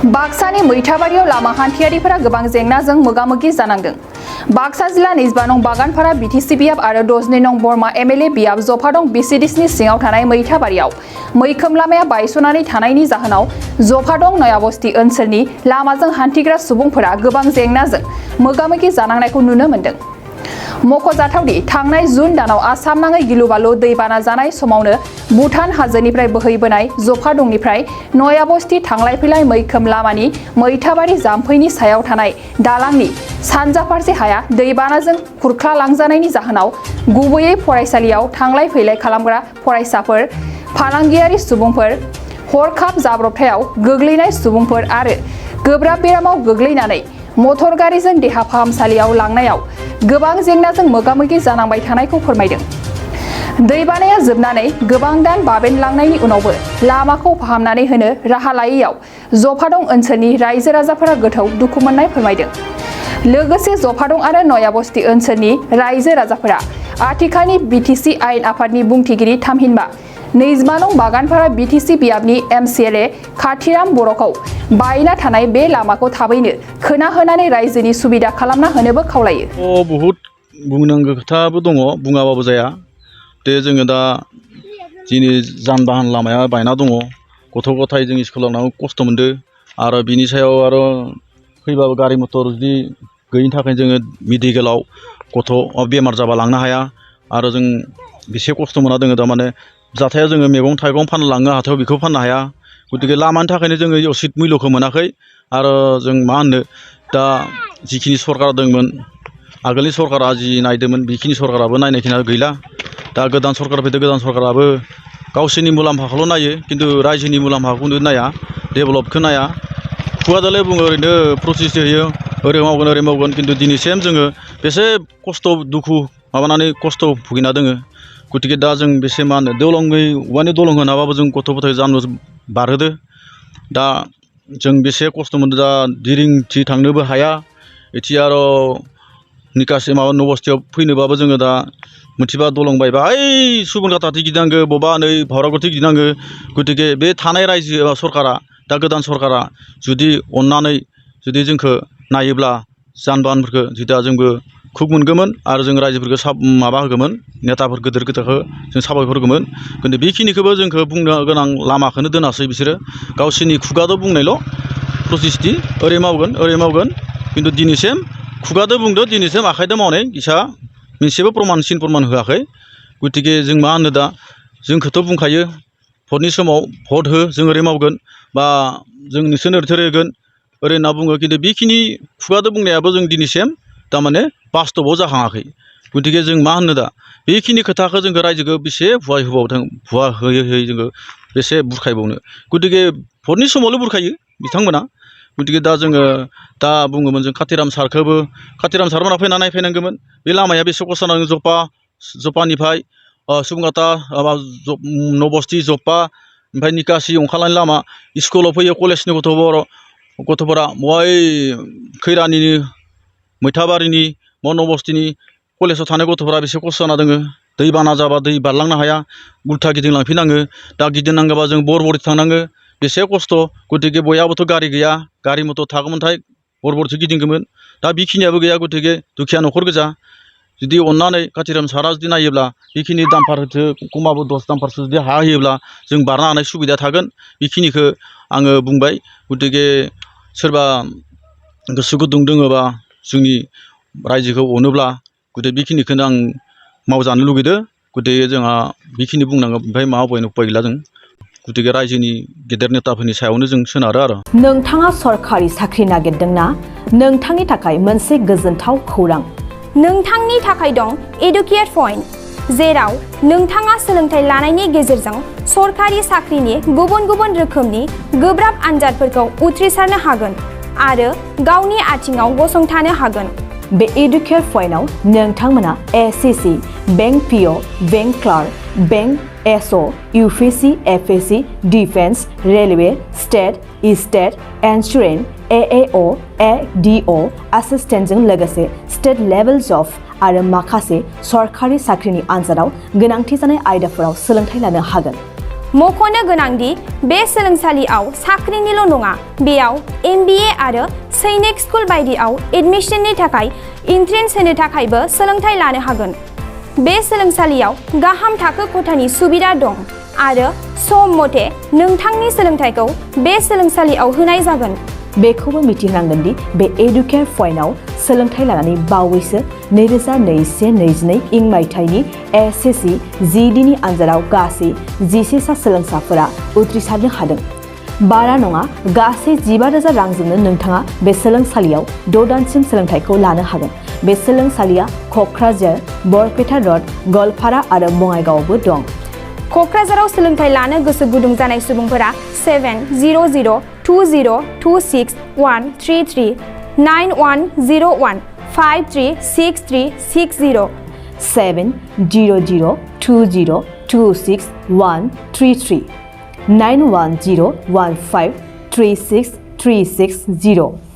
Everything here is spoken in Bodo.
बाक्सानि मैथाबारियाव लामा हान्थियारिफोरा गोबां जेंनाजों मोगा-मोगि जानांदों। बाक्सा जिल्ला 25 नं बागानपारा बिटिसि बियाब आरो 12 नं बरमा एमएलए बियाब जफादं बिसिडिसनि सिङाव थानाय मैथाबारियाव मैखोम लामाया बायस'नानै थानायनि जाहोनाव जफादं नयाबस्ति ओनसोलनि लामाजों हान्थिग्रा सुबुंफोरा गोबां जेंनाजों मोगा-मोगि जानांनायखौ नुनो मोन्दों। मख'जाथावदि थांनाय जुन दानाव आसाम नाङै गिलु-बालु दैबाना जानाय समावनो भुटान हाजोनिफ्राय बोहैबोनाय जफादंनिफ्राय नयाबस्ति थांलाय फैलाय मैखोम लामानि मैथाबारि जाम्फैनि सायाव थानाय दालांनि सानजा फारसे हाया दैबानाजों खुरख्लालांजानायनि जाहोनाव गुबैयै फरायसालियाव थांलाय फैलाय खालामग्रा फरायसाफोर, फालांगियारि सुबुंफोर, हरखाब जाब्रबथायाव गोग्लैनाय सुबुंफोर आरो गोब्राब बेरामाव गोग्लैनानै मटर गारिजों देहा फाहामसालियाव लांनायाव गोबां जेंनाजों मोगा-मोगि जानांबाय थानायखौ फोरमायदों। दैबानाया जोबनानै गोबां दान बाबेनलांनायनि उनावबो लामाखौ फाहामनानै होनो राहा लायैयाव जफादं ओनसोलनि रायजो राजाफोरा गोथौ दुखु मोननाय फोरमायदों। लोगोसे जफादं आरो नयाबस्ति ओनसोलनि रायजो राजाफोरा आथिखालनि बिटिसि आयेन आफादनि बुंथिगिरि थामहिनबा 25 नं बागानपारा बिटिसि बियाबनि एमसिएलए खाथिराम बर'खौ बायना थानाय बे लामाखौ थाबैनो खोना होनानै रायजोनि सुबिदा खालामना होनोबो खावलायो। बहुत बुंनांगौ खोथाबो दङ, बुङाबाबो जाया। जोङो दा दिनै जान-बाहन लामाया बायना दङ, गथ' गथाय जों स्कुलाव लांनायाव खस्थ' मोनदों आरो बिनि सायाव आरो फैबाबो गारि मटर जुदि गैयिनि थाखाय जोङो मेडिकेलाव गथ' बेमार जाबा लांनो हाया आरो जों बेसे खस्थ' मोना दोङो थारमाने जाथाया जोङो मैगं थाइगं फाननो लाङो हाथायाव बेखौ फाननो हाया। गतिके लामानि थाखायनो जोङो उचित मुल्यखौ मोनाखै आरो जों मा होननो दा जिखिनि सरकार दंमोन आगोलनि सरकारा जि नायदोंमोन बेखिनि सरकाराबो नायनायखिनिया गैला। दा गोदान सरकार फैदों, गोदान सरकाराबो गावसोरनि मुलाम्फाखौल' नायो खिन्थु रायजोनि मुलाम्फाखौ नाया, डेभेलपखौ नाया। खुगाजोंलाय बुङो ओरैनो प्रतिश्रुति होयो ओरै मावगोन ओरै मावगोन, खिन्थु दिनैसिम जोङो बेसे खस्थ' दुखु माबानानै खस्थ' भुगिना दोङो। गतिके दा जों बेसे मा होनो दलङै औवानि दलं होनाबाबो जों गथ' गथाय जानो बारहोदो। दा जों बेसे खस्थ' मोनदों, दा दिरिंथि थांनोबो हाया, एथि आरो निकासि माबा नबस्तियाव फैनोबाबो जोङो दा मोनसेबा दलं बायबा ओइ सुबनखाताथिं गिदिंनांगौ, बबेबा नै भावरागथिं गिदिंनांगौ। गतिके बे थानाय रायजो सरकारा दा गोदान सरकारा जुदि अननानै जुदि जोंखौ नायोब्ला जान-बाहनफोरखौ जुदि जोंबो खुब मोनगौमोन आरो जों रायजोफोरखौ माबा होगौमोन, नेताफोर गिदिर गिदिरखौ जों साबायखर होगौमोन। खिन्थु बेखिनिखौबो जोंखौ बुंनो गोनां लामाखौनो दोनासै बिसोरो, गावसोरनि खुगाजों बुंनायल' प्रतिश्रुति ओरै मावगोन, खिन्थु दिनैसिम खुगाजों बुंदो, दिनैसिम आखाइजों मावनाय इसा मोनसेबो प्रमान होआखै। गतिके जों मा होनो दा जोंखौथ' बुंखायो भटनि समाव भट हो जों ओरै मावगोन बा जों नोंसोरनो ओरै होगोन ओरै होनना बुङो, खिन्थु बेखिनि खुगाजों बुंनायाबो जों दिनैसिम थारमाने बास्तबआव जाखाङाखै। गतिके जों मा होनो दा बेखिनि खोथाखौ जोंखौ रायजोखौ बेसे भुवा होयै जोङो बेसे बुरखायबावनो। गतिके भटनि समावल' बुरखायो बिथांमोना। गतिके दा जोङो दा बुङोमोन जों कातिराम सारमोना फैना नायफैनांगौमोन बे लामाया बेसे खस्थ' नाङो जपानिफ्राय सुबनखाता नबस्ति जप्पा ओमफ्राय निकासि अंखारलांनाय लामा स्कुलाव फैयो कलेजनि गथ'फोरा बहाय खैरानि मैथाबारिनि नबस्तिनि कलेजाव थानाय गथ'फोरा बेसे खस्थ' जाना दोङो। दैबाना जाबा दै बारलांनो हाया, उल्था गिदिंलांफिनाङो। दा गिदिंनांगौबा जों बरबरि थांनाङो, बेसे खस्थ'। गतिके बयहाबोथ' गारि गैया, गारि मटर थागौमोनथाय बरबरिसो गिदिंगौमोन। दा बेखिनियाबो गैया, गतिके दुखिया न'खर गोजा। जुदि अननानै कातिराम सारा जुदि नायोब्ला बेखिनि दामफारसो खमाबो 10 दामफारसो जुदि हा होयोब्ला जों बारनो हानाय सुबिदा थागोन। बेखिनिखौ आङो बुंबाय। गतिके सोरबा गोसो गुदुं दोङोबा जोंनि रायजोखौ अनोब्ला गतिके बेखिनिखौनो आं मावजानो लुगैदो। गतिके जोंहा बेखिनि बुंनांगौ, ओमफ्राय मा उपाय गैला जों। गतिके रायजोनि गेदेर नेताफोरनि सायावनो जों सोनारो आरो। नोंथाङा सरकारि साख्रि नागिरदोंना? नोंथांनि थाखाय मोनसे गोजोनथाव खौरां। नोंथांनि थाखाय दं एडुकेट पइन्ट, जेराव नोंथाङा सोलोंथाइ लानायनि गेजेरजों सरकारि साख्रिनि गुबुन गुबुन रोखोमनि गोब्राब आनजादफोरखौ उथ्रिसारनो हागोन आरो गावनि आथिङाव गसंथानो हागोन। बे एडुकेट पइन्टआव नोंथांमोना SSC, bank PO, bank clerk, bank SO, UPSC, FSC, defence, railway, state insurance, AAO, ADO एसिस्टेन्टजों लोगोसे स्टेट लेभेल जब आरो माखासे सरकारि साख्रिनि आनजादाव गोनांथि जानाय आयदाफोराव सोलोंथाइ लानो हागोन। मख'नो गोनांदि बे सोलोंसालियाव साख्रिनिल' नङा, बेयाव MBA आरो सैनिक स्कुल बायदियाव एडमिशननि थाखाय एन्ट्रेन्स होनो थाखायबो सोलोंथाइ लानो हागोन। बे सोलोंसालियाव गाहाम थाखो खथानि सुबिदा दं आरो सम मथे नोंथांनि सोलोंथाइखौ बे सोलोंसालियाव होनाय जागोन। बेखौबो मिथिनांगोन दि बे एडुकेयार पइन्टआव सोलोंथाइ लानानै बावैसो 2021-22 इं मायथाइनि SSC GDनि आनजादाव गासै 11 सा सोलोंसाफोरा उथ्रिसारनो हादों। बारा नङा, गासै 15,000 रांजोंनो नोंथाङा बे सोलोंसालियाव 6 दानसिम सोलोंथाइखौ लानो हागोन। बे सोलोंसालिया क'क्राझार, बरपेटा र'ड, गवालपारा आरो बङाइगावआवबो दं। क'क्राझाराव सोलोंथाइ लानो गोसो गुदुं जानाय सुबुंफोरा 700-226-133 9101-536360 700-226-133 9101536360